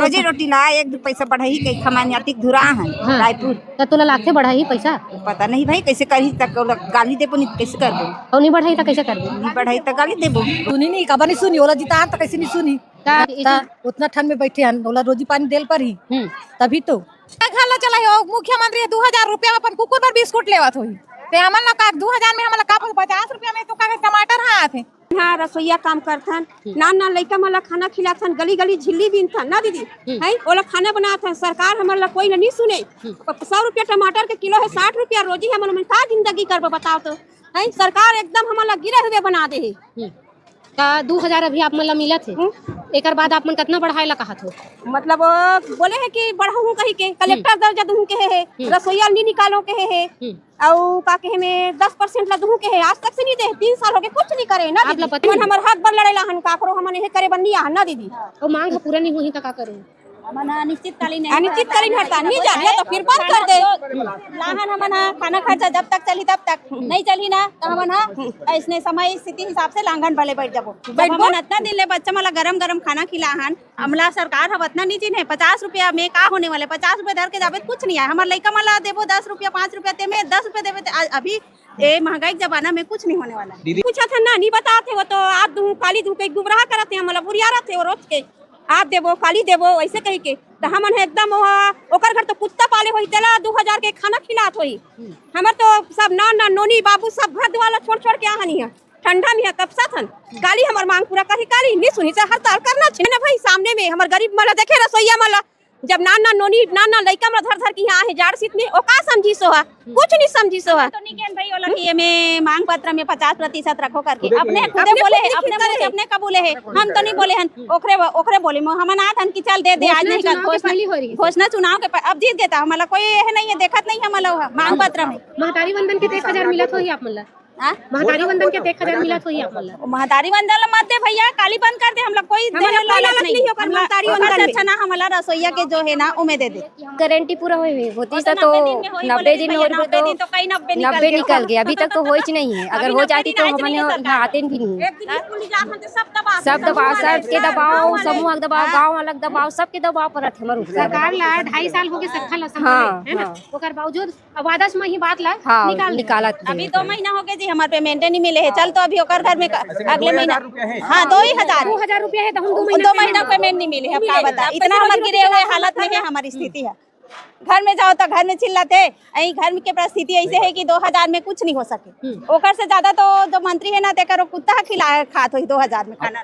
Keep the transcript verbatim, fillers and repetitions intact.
रोजी रोटी ला एक दू पैसा बढ़ाही कहिके हमन अतिक धुरा हन हाँ। रायपुर। त तोला लागथे बढ़ाही पैसा? पता नहीं भाई, कैसे करही, तक ओला गाली देबो, नहीं त कैसे करबो? अउ नहीं बढ़ाही त कैसे करबो? नहीं बढ़ाही त गाली देबो। सुनी नहीं, काबर नहीं सुनी? ओला जितान त कैसे नहीं सुनी? का? त उतना ठंड में बैठे हन, ओला रोजी पानी देल पर ही। हम्म। तभी तो। घर ला चलाही, ओ मुख्यमंत्री दू हजार रुपया में अपन कुकुर बर बिस्कुट लेवत होही। ते हमन ला का दू हजार में हमन ला का पचास रुपया में तो का टमाटर हाँ आथे? हाँ, रसोईया काम करथन, हम्म। नान नान लइका मन ला खाना खिलाथन, गली गली झिल्ली बीनथन ना दीदी, हम्म। हैं? ओला खाना बनाथन, सरकार हमन ला कोई ला नहीं सुने। हम्म। सौ रुपया टमाटर के किलो है, साठ रुपया रोजी, हमन ओमन का जिंदगी करबो बताओ तो, हैं? सरकार एकदम हमन ला गिरे हुए बना दे है। हम्म। का दू हजार अभी आप मन ला मिलत हे? हम्म। एकर बाद आप मन कतना बढ़ाए ला कहत हो? मतलब, बोले है कि बढ़ाहूँ कही के, कलेक्टर हम्म। दर्जा दूँ कहे है, हम्म। रसोईया नहीं निकालो कहे है। हम्म। अउ का कहे में दस परसेंट ला दूहूं कहे, आज तक से नहीं दे, तीन साल हो गए, कुछ नहीं करे ना आप दीदी। ला पता मन नहीं? हमर हक बर लड़े ला हन, काकरो हमन यही करे बर नहीं आहन ना दीदी। वो मांग ह पूरा नहीं होही त का करूं? हमन ह अनिश्चितकालीन अनिश्चितकालीन हड़ताल नहीं जाने तो फिर बंद कर दे। लाहन हमन ह खाना खर्चा जब तक चलही तब तक, नहीं चलही ना तो हमन ह ऐसने समय स्थिति हिसाब से लांघन भले बैठ जाबो। जब बैठबो। हमन अतना दिन ले बच्चा मन ला गरम गरम खाना खिलाहन, हमला सरकार ह अतना नहीं चिन्हे, पचास रुपया में का होने वाला है? पचास रुपया धर के जाबे त कुछ नहीं आए। हमर लइका मन ला देबो दस रुपया, पाँच रुपया, ते में दस रुपया देबे ते आ-, अभी ए महंगाई के जमाना में कुछ नहीं होने वाला है। दीदी। पूछत हन ना, नहीं बताते वो तो आज दूँ, काली दूँ, कई गुमराह करत हे, हमला बुरिया रहते वो रोज के। आज देबो, काली देबो, ऐसे कही के। त हमन ह एकदम ओहा, ओकर घर तो कुत्ता पाले होही, तेला दू हजार के खाना खिलात होही। हमर तो सब नान नान नोनी बाबू सब घर दुआर ला छोड़ छोड़ के आहन इहाँ। ठंडा में ह कपसाथन, काली हमर मांग पूरा करही, काली नहीं सुनी से हड़ताल करना चाहिए ना भाई। सामने में हमर गरीब मन ला देखे, रसोईया मन ला, जब नान नान नोनी, नान नान लइका मन ला धर धर के यहाँ आहे जाड़ शीत में, ओ का समझी सोहा? कुछ नहीं समझी सोहा। तो नहीं कहन भाई ओला कि ये में मांग पत्र में पचास प्रतिशत रखो करके, अपने खुदे अपने बोले खुद है, लिखित अपने मुंह करे से है। अपने कबूले है, हम तो नहीं बोले हन, ओकरे ओकरे बोले में हमन आत हन कि चल दे दे, आज घोषणा नहीं कर चुनाव के घोषणा, पहली हो रही है। घोषणा चुनाव के प-, अब जीत गए त हमला कोई ये नहीं है, देखत नहीं हमला मांग पत्र में। महतारी वंदन के तो एक हजार मिलत होही आप मन ला? हाँ? महतारी वंदन के तो एक हजार मिलत होही आप मन ला? महतारी वंदन ला मत दे भैया, काली बंद कर दे, हमला कोई हमला देने कोई लालच लालच नहीं। नहीं होकर हमला महतारी ओकर वंदन से में। अच्छा ना हमला रसोईया के जो है ना, ओमे दे दे। गारंटी पूरा होई होई, होती ओकर तो नब्बे दिन में होई नब्बे बोले दिन में होई, नब्बे तो दिन तो कई नब्बे निकल नब्बे गए। निकल गए, अभी तक तो होइच नहीं है। अगर अभी हो नब्बे जाती दिन तो आए हमन नहीं यहाँ सकता। आते भी नहीं। एक दिन स्कूल जात हन तो सब दबा, सब दबा, सबके दबाओ, समूह के दबाओ, हाँ। गाँव वाला के दबाओ, सबके दबाव पर हमर ऊपर। सरकार ला ढाई साल हो गए सत्ता ला संभाले, हाँ, है ना? हाँ। ओकर बावजूद अब आदर्श में ही बात ला हाँ, निकाल दे। निकालत अभी दो महीना हो गए जी, हमारे पेमेंट नहीं मिले है। चल तो अभी ओकर घर में क-, अगले महीना, हाँ, दो ही हजार। दो हजार रुपया है तो हम दो महीना दो महीना पेमेंट पेमेंट नहीं मिले, अब का बता, इतना हमारे गिरे हुए हालत में है, हमारी स्थिति है। घर में जाओ तो घर में चिल्लाते, यही घर में के परिस्थिति ऐसे है कि दो हजार में कुछ नहीं हो सके। हम्म। ओकर से ज्यादा तो जो मंत्री है ना, तेकर वो कुत्ता खिला खात होई दो हजार में खाना।